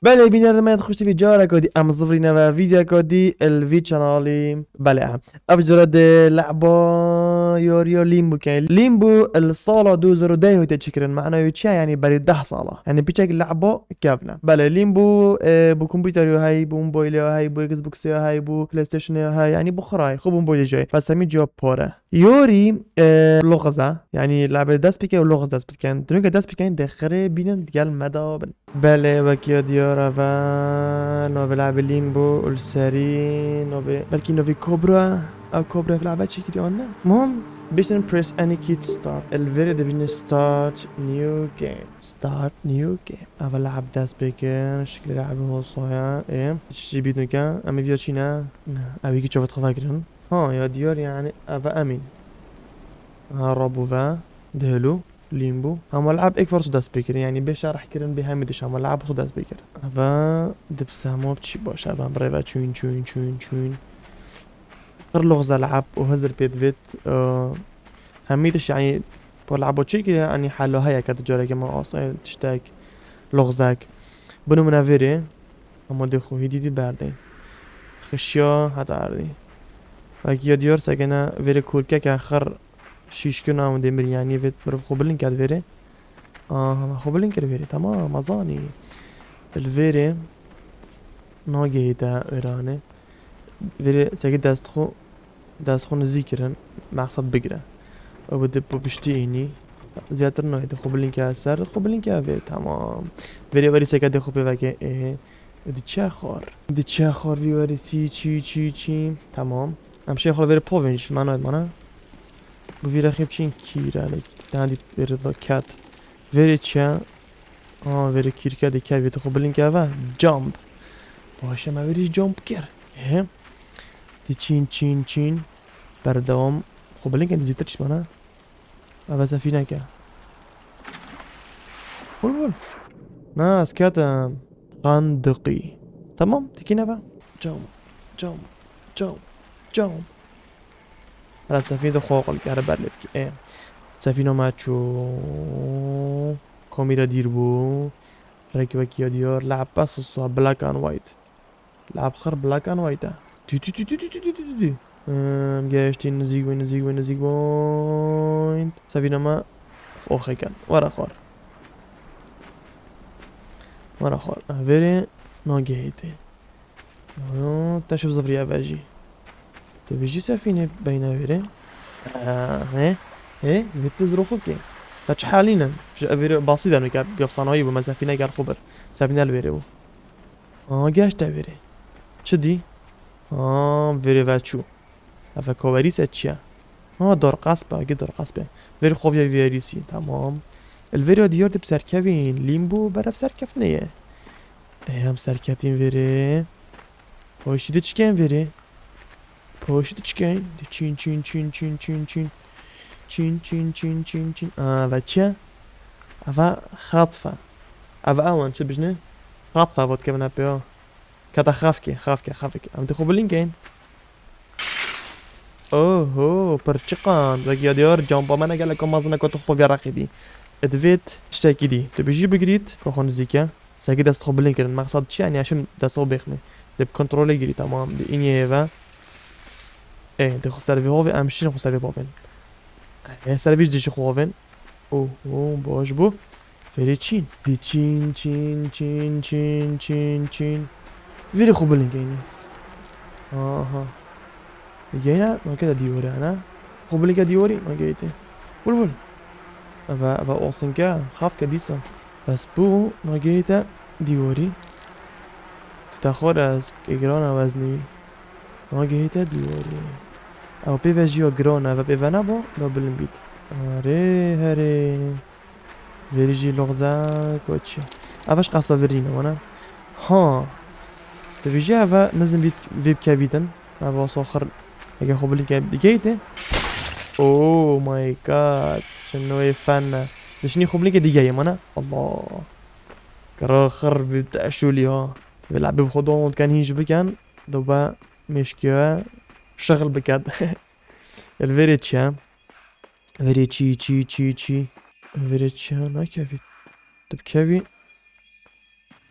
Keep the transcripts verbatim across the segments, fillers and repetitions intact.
Belê, bînerên me yên xweş, tevî careka dî em zivirîne ve vîdyoyeka dî li vî çenalî. Belê, em ev cara dê lehba yariya Limbo keyin. Limbo li sala du hezar û deh hatî çêkirin. Mena wê çi ye? Yanî berî deh sala. Yanî piçek lehba kevn e. Belê, Limbo, e, bo kompûterê ya hey, bo mobaylê ya hey, bo Xboxê ya hey, bo PlayStationê ya hey, yanî bo xwe re hey, xwe bo mobaylê jî hey. Bes hemî ciya pare. Yorî, e, loxiz e. Yanî lehbê dest pê ke û loxiz dest pê dikin. Dinûke dest pê kin dê xirê bînin digel me de bin. Belê, wekî ya diyar e ve navê lehbê Limbo û li serî navê, belkî navê Cobra. Ew Cobra ev lehbe çêkiriye an ne? Muhim, bêjin press any key to start. Li vêrê dibêjin start new game. Start new game. Ev lehb dest pê kir, şiklê lehbê hosaye. Ê, çi bît nûke? Em ê viya çî ne? Ew yekî çavê xwe vekirin. Ha, ya diyar, yanî ev e emîn. Ha, rabû ve, dihêlû, Limbo. Hema lehb êk ferso dest pê kirin, yanî bê şerh kirin, bê hemî diş hema lehb xwe dest pê kir. Ev e dibse hema çi baş, ev e bi rê ve çûn, çûn, çûn, çûn. Xir loxiz e lehb û hizir pê divêt, e, hemî diş, yanî, po lehbo çêkiriye, yanî helo heye ke tu careke me asayê tiştek, loxizek. Binimûne vêrê, Ama dê xwe hîdî dî berdên. Xişya heta erdî. Wekî ya diyar sekene vêrê kûrkeke xir şîşkirina ew demir, yanî vê mirov xwe bilind kerd vêrê. Aha, xwe bilind kir vêrê, tamam, ez zanî. Li vêrê nagihê te wêranê. Vêrê sekî dest xwe Dest xwe nizî kirin, mexsed bigire. Ew bi dip û piştî înî. Zêdetir nayê, dê xwe bilind ke ser, xwe bilind ke vê, tamam. Vêrê werî seke dê xwe pê veke, ê. Diçe xwar. Diçe xwar vî werî sî, çî, çî, çî. Tamam. Em şê xwe vêrê povên ji me nayê mana. Bi vî rexî biçîn kîr e, lê. Daha dî vêrê de ket. Vêrê çi ye? Aa, vêrê kîrke dikevî, tu xwe bilind keve. Jump. Baş e, me vêrî jump kir. Ehe. Di çîn, çîn, çîn. Berdewam. Xwe bilind ke, di zîtir çi bana? Eve sefîneke. Hul hul. Na, ez ketim. Qandiqî. Tamam, tikîne be. Jump, jump, jump, jump. Hela sefîn de xwe qil kere ber lê bikî. Ê. Sefîna me çû. Komîra dîr bû. Rek wekî ya diyar. Lehb bes wisa black and white. Lehb xir black and white e. Tü tü tü tü tü tü tü tü tü tü. Em, geştîn nizîk bûyn, nizîk bûyn, nizîk bûyn. Sefîna me oxê ken. Were xwar. Were xwar. Verê nagehê tê. Aa, te şiv zivriya ve jî. Tu bijî sefînê beyne vêrê. Aa, he? He? Vê tu ziro xwe kê. Te çi halî ne? Ji ev vêrê basî de nûke, gap sanayî bû, me sefîne gel xwe bir. Sefîne li vêrê bû. Aa, geşte vêrê. Çi dî? Aa, vêrê ve çû. Ev koverîse çi ye? Ha, dorqasp e, gi dorqasp e. Vêrê xwe vê vêrîsî, tamam. Li vêrê diyar dib serkevîn, lîm bû, berev serkeftinê ye. Ê, em serketîn vêrê. Paşî de çi ken vêrê? Paşî de çi ken? De çîn, çîn, çîn, çîn, çîn, çîn. Çîn, çîn, çîn, çîn, çîn. Aa, ve çi? Eve xatfe. Eve ewan çi bijne? Xatfe vot kevine pê ya. Kete xafke, xafke, xafke. Em dê xwe bilind keyin. Oho, pirçiqan. Wek ya diyar, campa me ne gelek mezin e, ku tu xwe vê reqî dî. Divêt tiştekî dî. Tu bijî bigirît, ku xwe nizîke. Sekî dest xwe bilind kirin. Mexsad çi ye? Yanî, eşim dest xwe bêxne. Dê bi kontrolê girî, tamam. Dê înî hêve. Ê, dê xwe ser vê hovê, em şîn xwe ser vê bavên. Ê, ser vî jî xwe hovên. Oh, oh, baş bû. Verê çîn. Dê çîn, çîn, çîn, çîn, çîn, çîn. Verê xwe bilind keynî. Aha. Geyne, nake de dîwarê, ana. Xwe bilind ke dîwarî, nake te. Vur, vur. Eve, eve olsun ke, xaf ke dîsa. Bes bû, nagehê te dîwarî. Tu te xwe re ez, ke giran e weznî. Nagehê te dîwarî. Ew pê ve jî ya giran e, ve pê ve neba, da bilind bît. Erê, herê. Verî jî loxze, koçî. Eve ji qasa virîne, wana. Ha. Dibêje eve nizim bît, vê bikevîtin. Eve wasa xir, ege xwe bilind ke, digeyte. Oh my God. Çi nûê fen e. Dişinî xwe bilind ke digeyê, mana. Allah. Kira xir bi teşûlî ha. Vê lebê bi xwe download ken, hîn jî biken. Dobe mêşkiye şixil biket. Li vêrê çi ye? Vêrê çi, çi, çi, çi? Vêrê çi ye? Nakevî. Tu bikevî.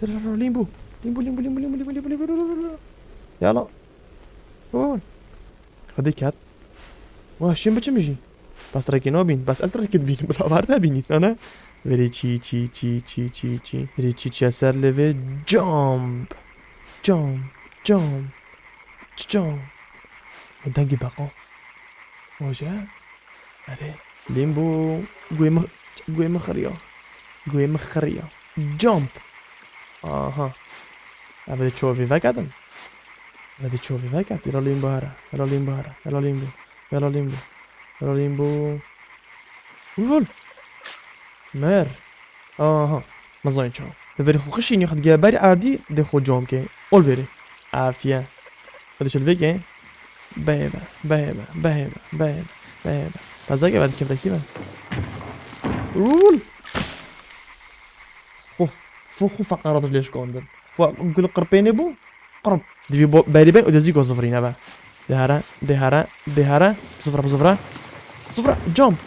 Dur, dur, dur, lîmbû. Lîmbû, lîmbû, lîmbû. Yala. Hûn. Xwedê ket. Wa, şên biçim jî. Bes rekê nabîn. Bes ez rekê dibînim. Bila bar nebînî, ana. Verê çî, çî, çî. Verê çî, çî ser lê vê. Jump. Jump. Jump. Jump. Dengê beqa. Oje. Erê. Lîmbû. Guhê min, guhê min xiriya. Guhê min xiriya. Jump. Aha. Ev ê çovî veketin. Ev ê çovî veketin. Yala lîmbû here. Yala lîmbû here. Yala lîmbû. Yala lîmbû. Yala lîmbû. Ul. Mer. Aha. Mezayên çawa. Li verê xwe xişînî xwe digere berî erdî dê xwe cam ke. Ol verê. Afiye. Xwe dişil vê ke. Behêve. Behêve. Behêve. Behêve. Behêve. Pezeke ve dikevdekî ve. Ul. Xwe. Xwe xwe feqerat lê şikandin. Xwe gul qirpênê bû. Qirp. Divî bo-, berî bên û dezî go zivirîne be. Dihare, dihare, dihare. Zivire, zivire. Zivire. Jump.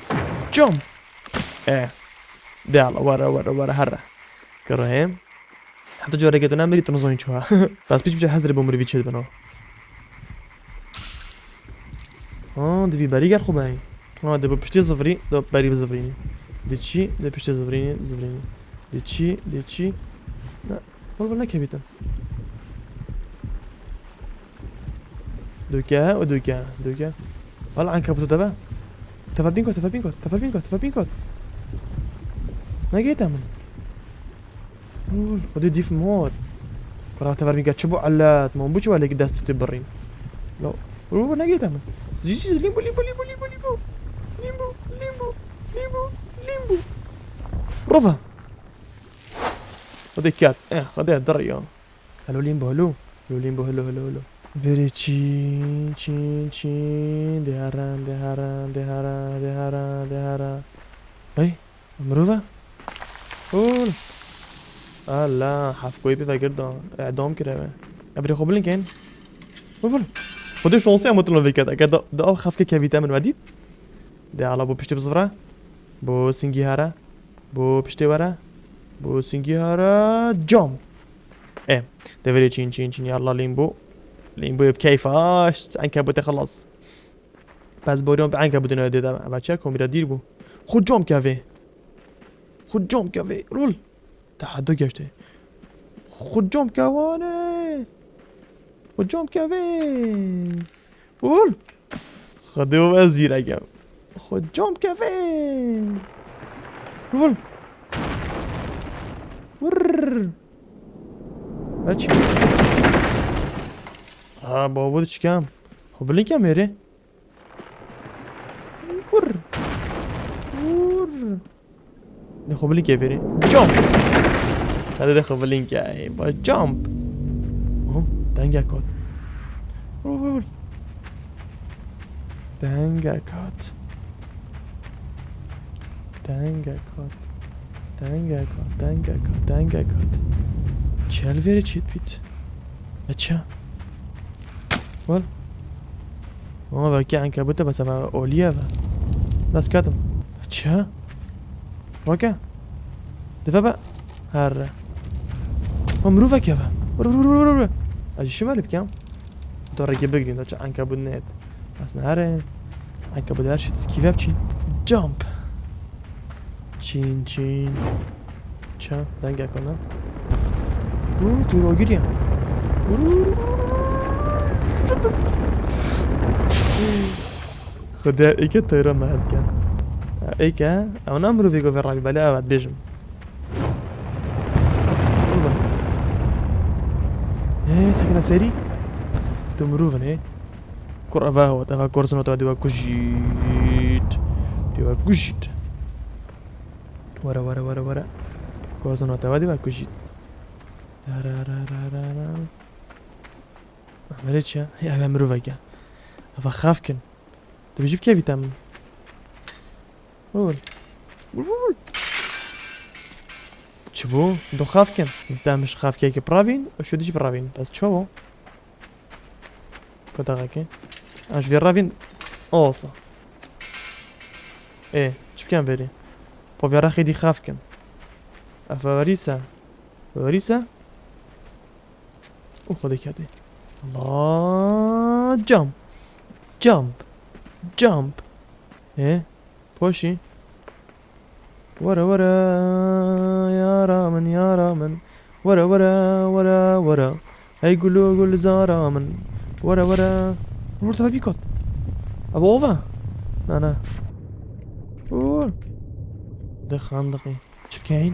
Jump. E. De ala, were, were, were, here. Kiro hem. Heta carekê tu nemirî, tu nizanin çi ha. Bes piç biçe hezrê bo mirivî çê dibin o. Ha, divî berî gel xwe beyî. Ha, de bo piştê zivirî, de berî bi zivirînî. De çî, de piştê zivirînî, zivirînî. De çî, de çî. Ne, wal wal nekevîtin. Duke û duke, duke. Wala enkabutu deve. Tefe bîn got, tefe bîn got, tefe bîn got, tefe bîn got. Negihîte min. Ol, xwedê dîf mor. Kura tefe bîn got, çi bû elet? Min bû çi welekî dest tu birîn. Lo, ol, ol, negihîte min. Zî, zî, lîmbû, lîmbû, lîmbû, lîmbû, lîmbû. Lîmbû, lîmbû, lîmbû, lîmbû. Rova. Xwedê ket. Eh, xwedê diriya. Helo lîmbû, helo. Helo lîmbû, helo, helo, helo. Verê çî, çî, çî. Dihera, dihera, dihera, dihera, dihera. Hey, mirov e? Ol. Allah, hevkoyê pê vegirda. Edam kire ve. Ebrê xwe bilinkên. Ol, ol. Xwedê şansê em otilon vê kete. Ke da, da xefke kevîte min vedît. De ala bo piştê bizivre. Bo singî here. Bo piştê were. Bo singî here. Cam. E, deverê çîn, çîn, çîn, yalla lîmbû. Lîmbûyê bi keyf aşt. Enkebûtê xilas. Pez boriyan bi enkebûtê ne dê de. Eva çe komîra dîr bû. Xwe cam kevê. Xwe cam kevê. Rol. Tehedde geçtê. Xwe cam kewane. Xwe cam kevê. Rol. Xwedê û ez zîrek im. Xwe cam kevê. Rol. Wurr. Veçî. Ha, babo diçikem. Xwe bilinkî mêrê. Wurr. Wurr. De xwe bilinkê verê. Jump. Hadi de xwe bilinkê. Ey, baş jump. Aha, dengek hat. Wurr, wurr, wurr. Dengek hat. Dengek hat. Dengek hat, dengek hat, dengek hat. Çel verê çit bit. Eça. Wal. Ama belki ankabute bes ama oliye be. Nasıl kadım? Eça. Roke. Dife be. Herre. Ha, mirovek ya be. Vur, vur, vur, vur, vur. Acı şimer bikam. Dore gibi gidin da ankabut net. Aslında her ankabut her şey kivep çin. Jump. Çin, çin. Ça, dengek ona. Uuu, tu rogir ya. Uuu. Xwedê êke teyra me hetken. Êke, ew ne mirovê ku vê rabî belê ew dibêjim. Hê, sekine serî. Tu mirov in, hê. Kur eva hot, eva korzino te dî we kujît. Dî we kujît. Were, were, were, were. Korzino te dî we kujît. Ra, ra, ra, ra, ra, ra. Amerê çi? Hê, eve mirovek e. Eva xaf kin. Tu bijî bikevî te min. Ol. Ol, ol, ol. Çi bû? Du xaf kin. Dîta min ji xafkekê biravîn, û şu dî jî biravîn. Bes çawa? Kodaxekê. Em ji vê revîn. Olsa. Ê, çi bikin verî? Po vê rexê dî xaf kin. Efe verîse. Verîse? û Xwedê kedê. Allah, jump. Jump. Jump. Ê, poşî. Were, were, yara min, yara min. Were, were, were, were. Hey gulu gulzara min. Were, were. Nur tabi kat. Abi ova. Na, na. Ur. De xandiqî. Çi bikeyn?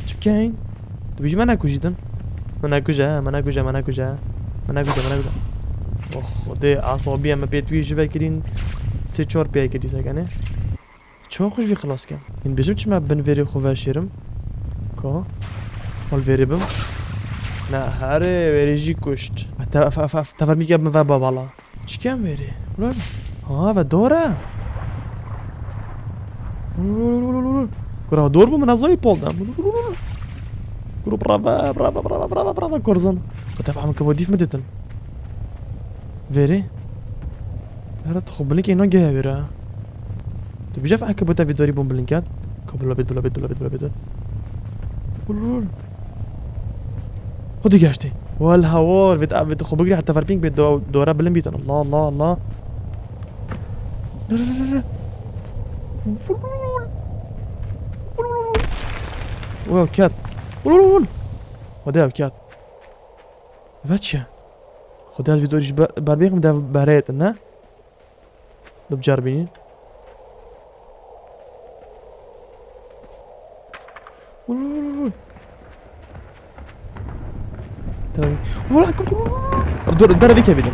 Çi bikeyn? Tu bijî me nekujîtin. Me nekuje, me nekuje, me nekuje. Me nekuje, me nekuje. Oh, Xwedê, asabiye me pê tu yê ji vekirîn sê çar pê kirî sekene. Çawa xwe ji vî xilas kem? Hîn bêjim çi me bin vêrê xwe veşêrim? Ka? Hol vêrê bim? Ne, herê vêrê jî kuşt. Te, fe, fe, tever mîke min ve babala. Çikem vêrê? Ulan. Ha, ve dor e. Kura dor bû, min ez zanî pol dem. Kuro brava, brava, brava, brava, brava, korzon. Ku te fehmin ke bo dîf mi ditin. Vêrê. Yara tu xwe bilinkê nagehe vêre. Tu bîje fehmin ke bo te vî dorî bûn bilinket. Ka bila bit, bila bit, bila bit, bila bit. Ul, ul, ul. Xwedî geştî. Wel hawar, vêt, vêt xwe bigirî heta ver pîng bê do-, dora bilind bîtin. Allah, Allah, Allah. Rı, rı, rı, rı. Ul, ul, ul. Ul, ul, ul. Ul, ket. Ul, ul, ul. Xwedê ev ket. Ve çi? Xwedê ez vî dorî ji ber, ber bêxim de bereyê te, ne? Li bicar bînî. Dur, dur, dur, dur. Dur, dur, dur, dur. Dur, dur, dur, dur.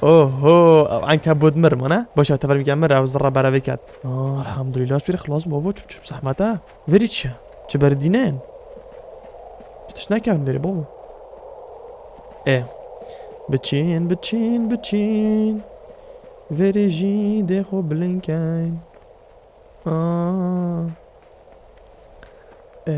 Oho, ev ankebût mir, mana? Baş e, tever bike mir, ev zirra berevê ket. Ah, elhamdulillah, şûrê xilas bû, bû çi, çi zehmet e. Verî çi? Çi berdînen? Çi tişt nekevin verî, babo? E. Biçîn, biçîn, biçîn. Verî jî dê xwe bilind keyn. Aa. E.